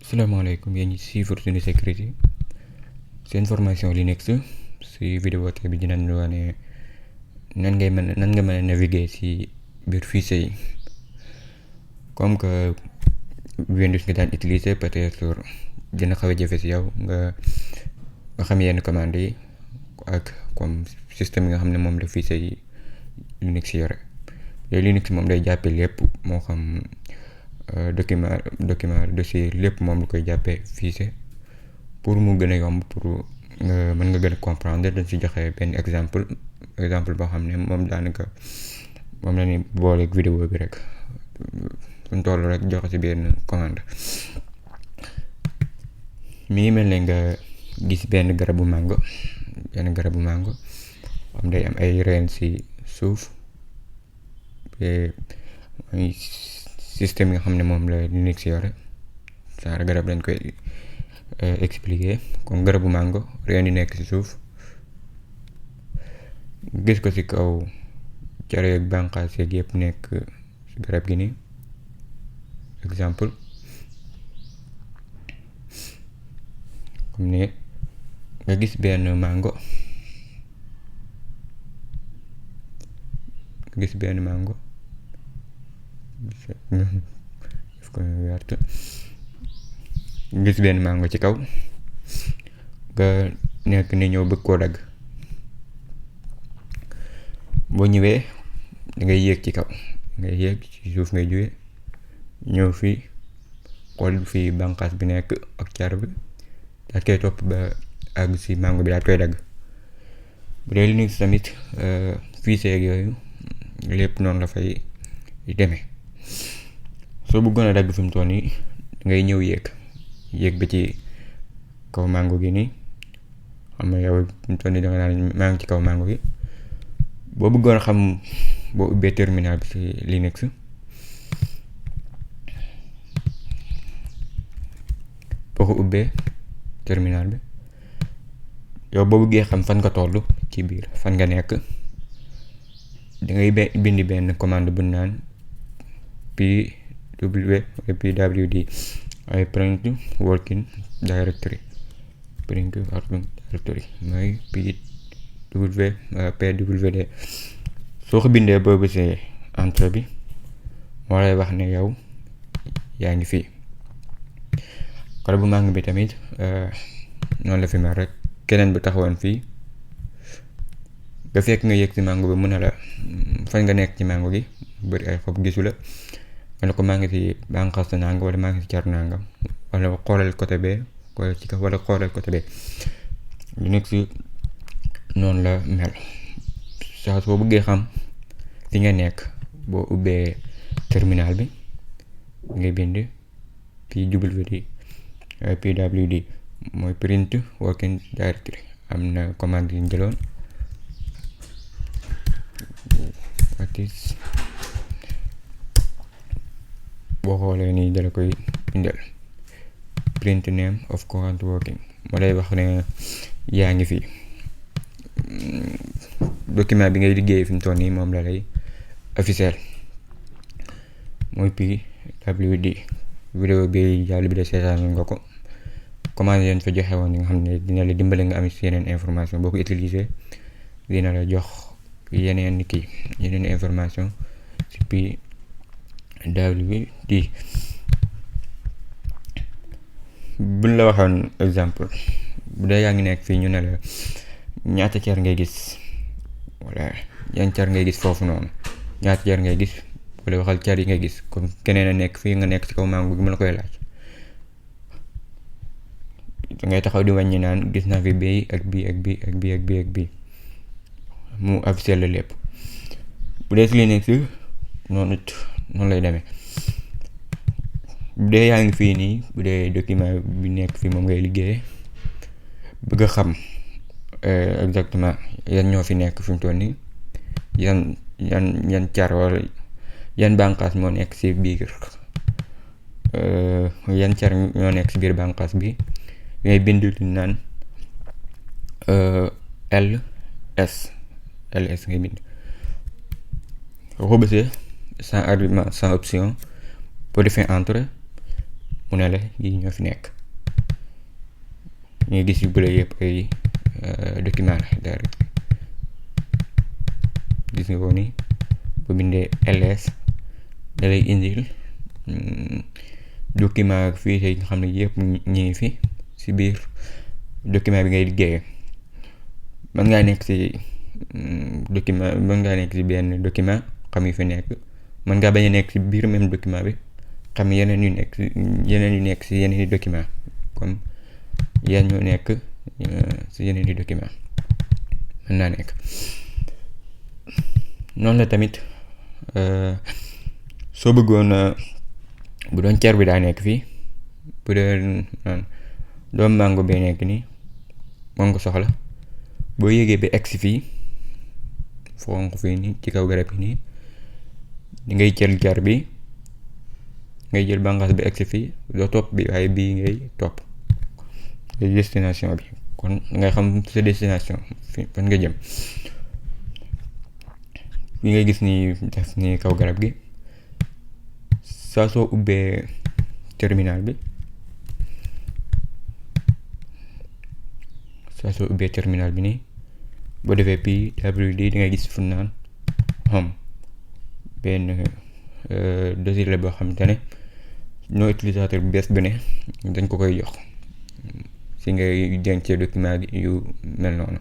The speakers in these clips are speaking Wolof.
Salaamaaleykum yéen ñi suivre suñu sécurité seen formation Linux si vidéo tey bi dinañ wane nan nga mën a naviguer si biir fichier yi comme que Windows nga daan utiliser peut-être dina xaw a jafe si yow nga xam yenn commandes yi ak comme système yi nga xam ne moom la fichier yi Linux yore yooyu Linux moom day jàppe lépp moo xam document dossier lépp moom lu koy jàppee fichier pour mu gën a yomb pour mën nga gën a comprendre dañ si joxe benn exemple boo xam ne moom daanaka moom la ni booleeg vidéo bi rek suñ toll rek joxe si benn commande. Mi ngi mel ne nga gis benn garabu mango am day am ay reen si suuf mooy système nga xam ne moom la Linux yore saara garab lañ koy expliquer comme garabu mango reen yi nekk ci suuf gis ko ci kaw care ak bànqaas yeeg yëpp nekk ci garab gi nii exemple comme ne nga gis benn mango gis benn mango ci kaw nga nekk ni ñëw bëgg koo dagg boo ñëwee dangay yéeg ci kaw ngay yéeg ci suuf ngay jóge ñëw fii xool fii bànqaas bi nekk ak car bi daal koy topp ba àgg si mango bi daal koy dagg. bu dee Linux tamit fichier ak yooyu lépp noonu la fay demee soo bëggoon a dagg fi mu toll nii ngay ñëw yéeg ba ci kaw mango gi nii xam nga yow fi mu toll nii danga naan maa ngi ci kaw mango gi boo bëggoon a xam boo ubbee terminal bi ci Linux boo ko ubbee terminal bi yow boo bëggee xam fan nga toll ci biir fan nga nekk dangay bind benn commande bu naan pwd ay print working directory mooy pwd soo ko bindee boobu see entrée bi moo lay wax ne yow yaa ngi fii garabu mango bi tamit noonu la fi mel rek keneen bu taxawoon fii nga fekk nga yëg ci mango bi mun na la fan nga nekk ci mango gi bëri ay xob gisu la nga ne ko maa ngi ci bànqaas nangam wala maa ngi ci car nangam wala xoolal côté bee wala ci kaw wala xoolal côté bee Linux noonu la mel saa soo bëggee xam fi nga nekk boo ubbee terminal bi ngay bind pwd mooy print working directory am na commande yi ñu jëloon boo xoolee nii dala koy bindal print name of current working moo lay wax ne yaa ngi fi document bi ngay liggéey fi mu toll nii moom la lay officiel mooy pwd vidéo bi jàll bi de seetaan nga ko comment leen fa joxe woon nga xam ne dina la dimbale nga am si yeneen information boo ko utiliser dina la jox yeneen information si pwd buñ la waxoon exemple bu dee yaa ngi nekk fii ñu ne la ñaata car ngay gis wala yan car ngay gis foofu noonu ñaata car ngay gis wala waxal car yi ngay gis comme keneen a nekk fii nga nekk ci kaw mango gi mu la koy laaj dangay taxaw di wàññi naan gis naa fi bii ak bii ak bii ak bii ak bii ak bii mu officiel la lépp bu dee si Linux noonu lay demee bu dee yaa ngi fii nii bu dee document bi nekk fii moom ngay liggéeyee bëgg a xam exactement yan ñoo fi nekk fi mu toll nii yan car wala yan bànqaas moo nekk si biir yan car ñoo nekk si biir bànqaas bi ngay bind lu naan ls ngay bind boo ko bësee sans argument sans option boo defee entrée mu ne la yi ñoo fi nekk. ñu gis yu bële yëpp ay document la direct. gis nga ko ni bu bindee ls da lay indil document ak fii yi nga xam ne yëpp ñu ngi fi si biir document bi ngay liggéeyee. mën ngaa nekk si benn document xam yi fi nekk, mën ngaa bañ a nekk si biir même document bi xam yeneen yu nekk si yeneen i document comme yan ñoo nekk si yeneen i document mën naa nekk. noonu la tamit soo bëggoon bu doon cer bi daa nekk fii, bu doon doomu mango bee nekk nii moom nga soxla, boo yéegee ba egsi fii fonk fii nii ci kaw garab yi nii di ngay jël jar bi, ngay jël bànqaas bi egsi fii, doo topp bi waaye bii ngay topp destination bi. kon ngay xam sa destination fi fan nga jëm. bi ngay gis ni def ni kaw garab gi, saa soo ubbee terminal bi nii boo defee PWD di ngay gis fu naan home, benn dossier la boo xamante ne noo utilisateur bu bees bu ne dañ ko koy jox si ngay dencee document yu mel noonu.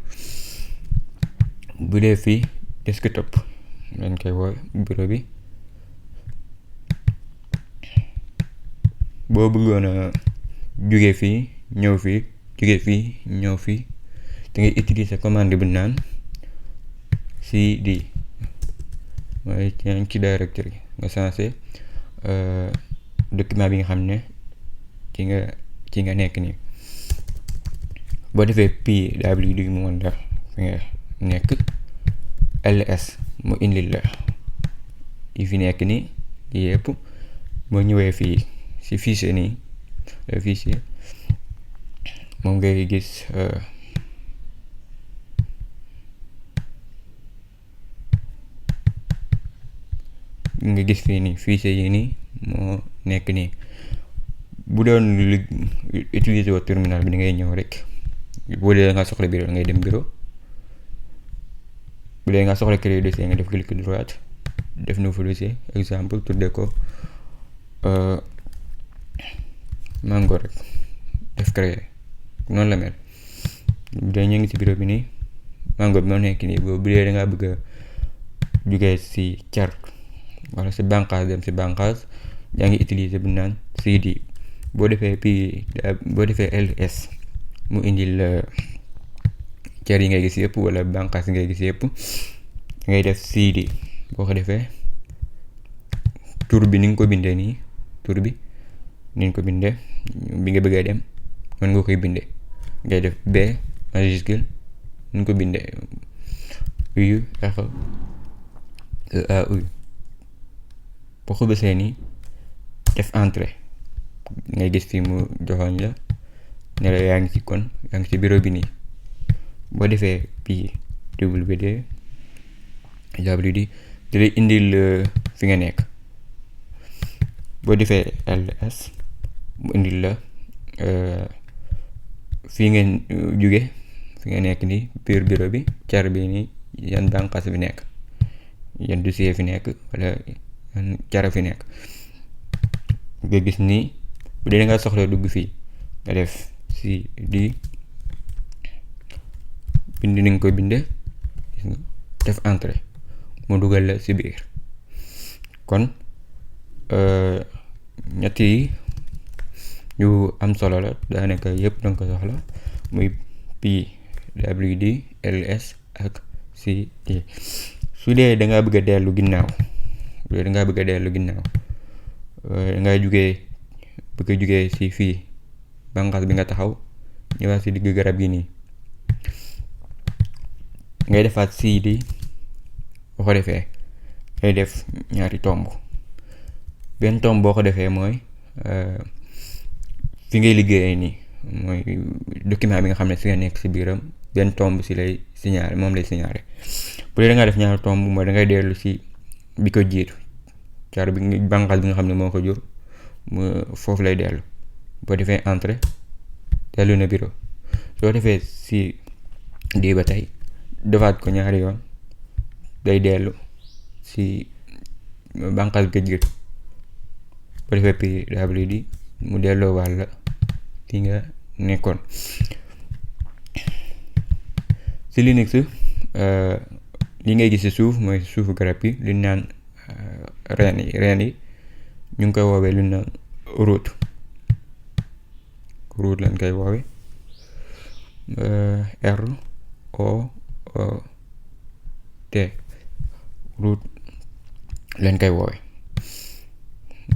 bu dee fii desktop dañ koy woo bureau bi, boo bëggoon a jóge fii ñëw fii, jóge fii ñëw fii, da ngay utiliser commande bu naan cd, mooy ci directory nga sensé document bi nga xam ne ci nga nekk nii. boo defee PWD mu woon la fi nga nekk, ls mu indil la yi fi nekk nii yëpp. boo ñëwee fii si fichier nii fichier moom ngay gis fii nii fichier yi nii moo nekk nii. bu doon utiliser wa terminal bi da ngay ñëw rek, boo dee nga soxla bureau ngay dem bureau, bu dee nga soxla créer dossier nga def clic droite def nouveau dossier, exemple tuddee ko mango rek def créer. noonu la mel. bu dee ñu ngi ci bureau bi nii mango bi moo nekk nii. bu dee da ngaa bëgg a jugee si car wala si bànqaas dem si bànqaas, yaa ngi utiliser bu naan cd. boo defee ls mu indil car yi ngay gis yëpp wala bànqaas yi ngay gis yëpp, ngay def cd. boo ko defee tur bi ni nga ko bindee nii, tur bi ni nga ko bindee bi nga bëggee dem mën nga koy bindee, ngay def b majuscule ni nga ko bindee u r e a u. boo ko bësee nii def entrée, ngay gis fii mu joxoñ la ne la yaa ngi ci bureau bi nii. boo defee PWD da lay indil fi nga nekk. boo defee ls mu indil la fii ngeen jóge, fi nga nekk nii biir bureau bi, car bi nii yan bànqaas bi nekk, yan dossier fi nekk wala yan cara fi nekk. nga gis nii bu dee nga soxla dugg fii nga def cd, bind ni nga koy bindee, def entrée mu dugal la si biir. kon ñett yi yu am solo la, daanaka yëpp danga ko soxla, muy PWD, ls ak cd. su dee da ngaa bëgg a dellu ginnaaw, dangay bëgg a jugee si fii bànqaas bi nga taxaw ñëwaat si digg garab gi nii, ngay defaat cd. boo ko defee ngay def ñaari tomb. benn tomb boo ko defee mooy fi ngay liggéeyee nii, mooy document bi nga xam ne si nga nekk si biiram, benn tomb si lay signalé, moom lay signalé. bu dee da ngaa def ñaari tomb mooy da ngay dellu si bi ko jiitu, car bi bànqaas bi nga xam ne moo ko jur foofu lay dellu. boo defee entrée dellu na bureau. soo defee si di ba tey defaat ko ñaari yoon day dellu si bànqaas gëj gi. boo defee PWD mu delloo wàll fi nga nekkoon. si Linux li ngay gis si suuf mooy suufu garab yi lu ñu naan reen yi ñu ngi koy woowee lu ñu naan root lañ koy woowee ROOT root lañ koy woowee.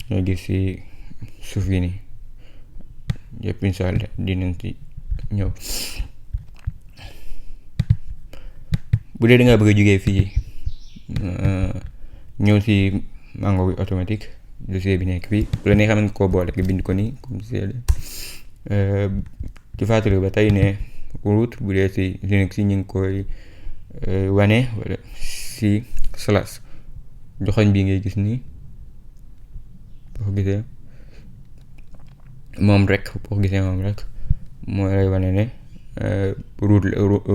ñoo gis si suuf yi nii yëpp incha allah dinañ ci ñëw. bu dee da nga bëgg a jógee fii ñëw si Mango bi automatique dossier bi nekk fii bu la nee xam nga koo boole nga bind ko nii comme ci fàttali ba tey ne root bu dee si Linux si ñu ngi koy wane wala si slash joxoñ bi ngay gis nii boo ko gisee moom rek moo lay wane ne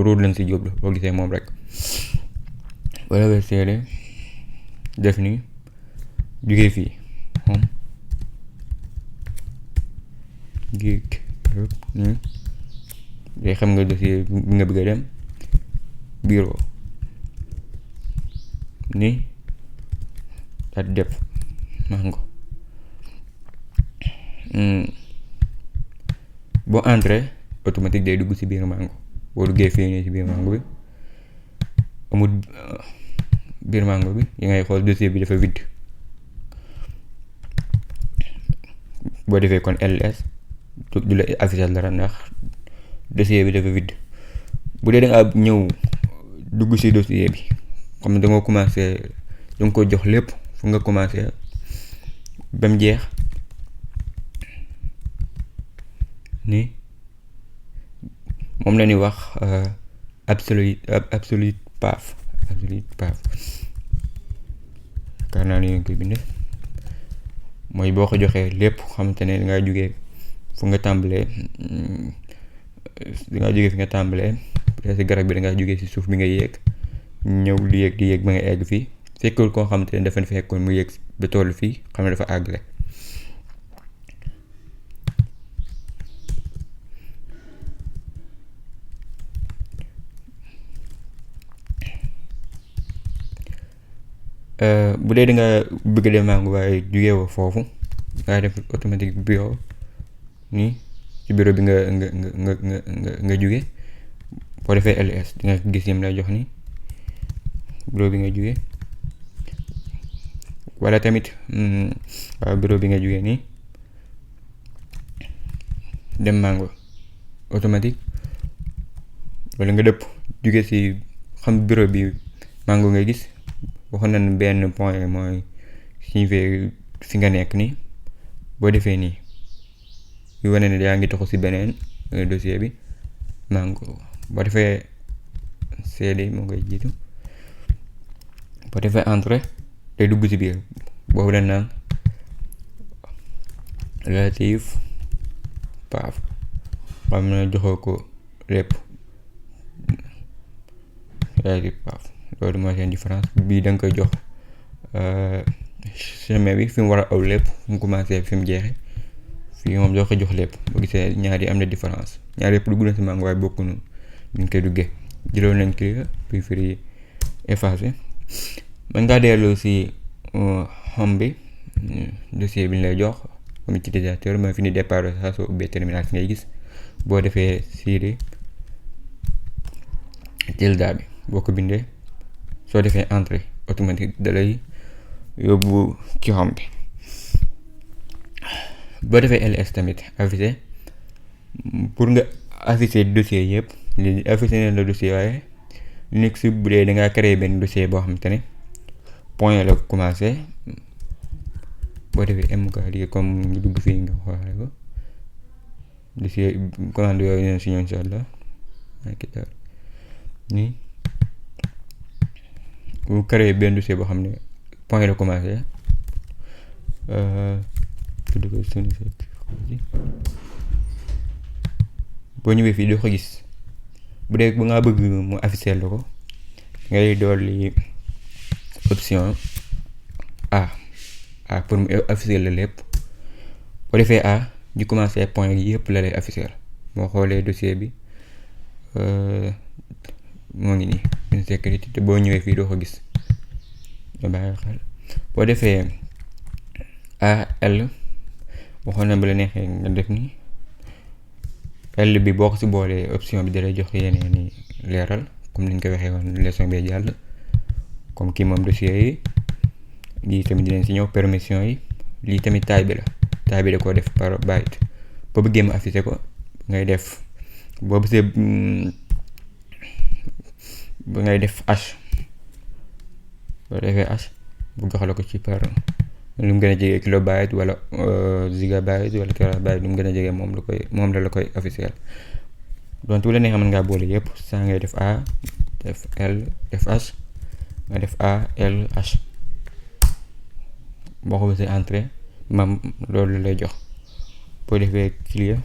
root lañ si jublu boo gisee moom rek. wala ba seede def ni jógee fii moom géeg nii day xam nga dossier bi nga bëgg a dem bureau ni daal def Mango. boo entré automatique day dugg si biir Mango. boo duggee fii nii si biir Mango bi amul biir Mango bi yi ngay xool dossier bi dafa vide. boo defee kon ls du la afficher dara ndax dossier bi dafa vide. bu dee da nga ñëw dugg si dossier bi comme da nga commencé da nga ko jox lépp fu nga commencé ba mu jeex ni moom la ñuy wax absolute path yaakaar naa ni ñu koy bindee mooy boo ko joxee lépp xamante ne dangaa jógee fu nga tàmbalee fi nga tàmbalee si garab bi dangaa jógee si suuf bi nga yéeg ñëw di yéeg ba nga egg fii fekkul koo xamante ne dafa fekkoon mu yéeg ba toll fii xam ne dafa àggale. bu dee da nga bëgg dem Mango waaye jugee woo foofu nga def automatique bureau nii ci bureau bi nga jugee boo defee ls di nga gis yam lay jox ni bureau bi nga jugee wala tamit bureau bi nga jugee nii dem Mango automatique wala nga dëpp jugee si xam bureau bi Mango ngay gis. waxoon nañ benn point mooy signifié fi nga nekk nii boo defee nii yu wane ne yaa ngi taxu si beneen dossier bi Mango boo defee CD moo ngay jiitu boo defee entrée day dugg si biir boobu la naan relative path xam na joxoo ko lépp relative path loolu mooy seen différence. bii da nga koy jox chemin bi fi mu war a aw lépp fu mu commencé fi mu jeexee fii moom doo ko jox lépp boo gisee ñaar yi am na différence ñaar yëpp dugg na si Mango waaye bokkuñu ni ñu koy duggee. jëloon nañ kii puis firi effacé mën ngaa dellu si home bi dossier bi ñu lay jox comme utilisateur mooy fi ni départ saa soo ubbee terminal fi ngay gis boo defee Siri tilde bi boo ko bindee soo defee entrée automatique da lay yóbbu ci home bi. boo defee ls tamit affiché pour nga affiché dossier yëpp li affiché ne la dossier waaye Linux bu dee da ngaa créer benn dossier boo xamante ne point la commencé boo defee mk lii comme nga dugg fii nga xoole ko dossier commande yooyu neen si ñoom incha allah nii bu créer benn dossier boo xam ne point la commencé tudd ko boo ñëwee fii doo ko gis. bu dee bu nga bëgg mu affiché la ko ngay dolli option A pour mu affiché la lépp boo defee A ñu commencé point yi yëpp la lay affiché boo xoolee dossier bi moo ngi nii insécurité te boo ñëwee fii doo ko gis nga bàyyi xel boo defee AL waxoon na ba la neexee nga def ni L bi boo ko si boolee option bi dalay jox yeneen ni leeral comme niñ ko waxee woon leçon bee jàll comme kii moom dossier yi lii tamit dinañ si ñëw permission yi lii tamit taille bi la taille bi da koo def par byte boo bëggee mu affiché ko ngay def boo bësee ngay def H boo defee H bu jox la ko ci par lu mu gën a jege kilobyte wala gigabyte wala terabyte lu mu gën a jege moom la koy officiel donc bu la neexee mën ngaa boole yëpp saa ngay def A def L def H nga def A L H boo ko bësee entrée loolu lay jox boo defee clear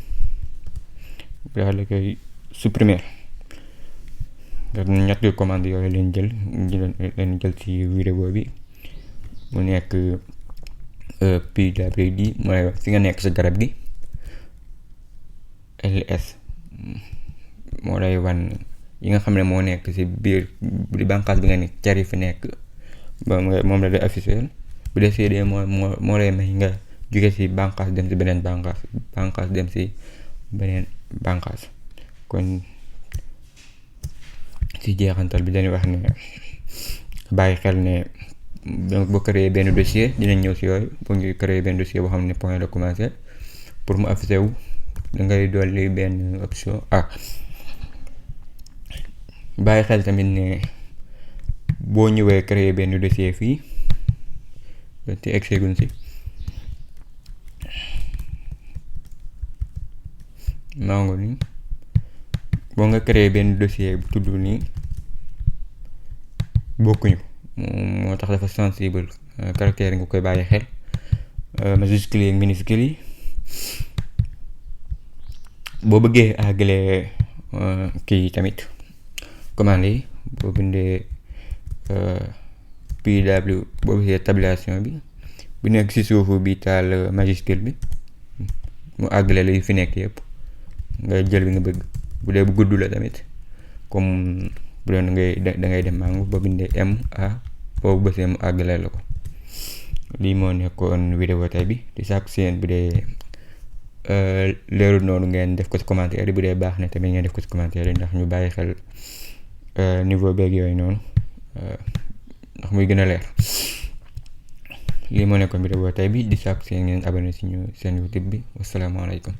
daal la koy supprimer nga ñetti commande yooyu leen jël ci vidéo bi mu nekk PWD mooy fi nga nekk sa garab gi LS moo lay wan yi nga xam ne moo nekk si biir di bànqaas bi nga nekk cari fi nekk moom la day affiché bu dee CD moo lay may nga jóge si bànqaas dem si beneen bànqaas dem si beneen bànqaas kon si jeexantal bi dañuy wax ne bàyyi xel ne boo créé benn dossier dinañ ñëw si yooyu boo ngi créé benn dossier boo xam ne point la commencé pour mu affiché wu da ngay dolli benn option bàyyi xel tamit ne boo ñëwee créé benn dossier fii te egseeguñ si mango ni boo nga créé benn dossier bu tudd nii bokkuñu moo tax dafa sensible caractère nga koy bàyyi xel majuscule yi minuscule yi boo bëggee àggale kii tamit commande yi boo bindee PW boo bëggee tabulation bi bu nekk ci suufu bi taal majuscule bi mu àggale la fi nekk yëpp nga jël bi nga bëgg bu dee bu gudd la tamit comme bu doon da ngay dem mango boo bindee MA boobu bësee mu àggale la ko lii moo nekkoon vidéo tey bi di sàkku seen bu dee leerul noonu ngeen def ko ci commentaire yi bu dee baax na tamit ngeen def ko ci commentaire yi ndax ñu bàyyi xel niveau beeg yooyu noonu ndax muy gën a leer lii moo nekkoon vidéo tey bi di sàkku seen ngeen abonné si ñu seen YouTube bi wasalaamaaleykum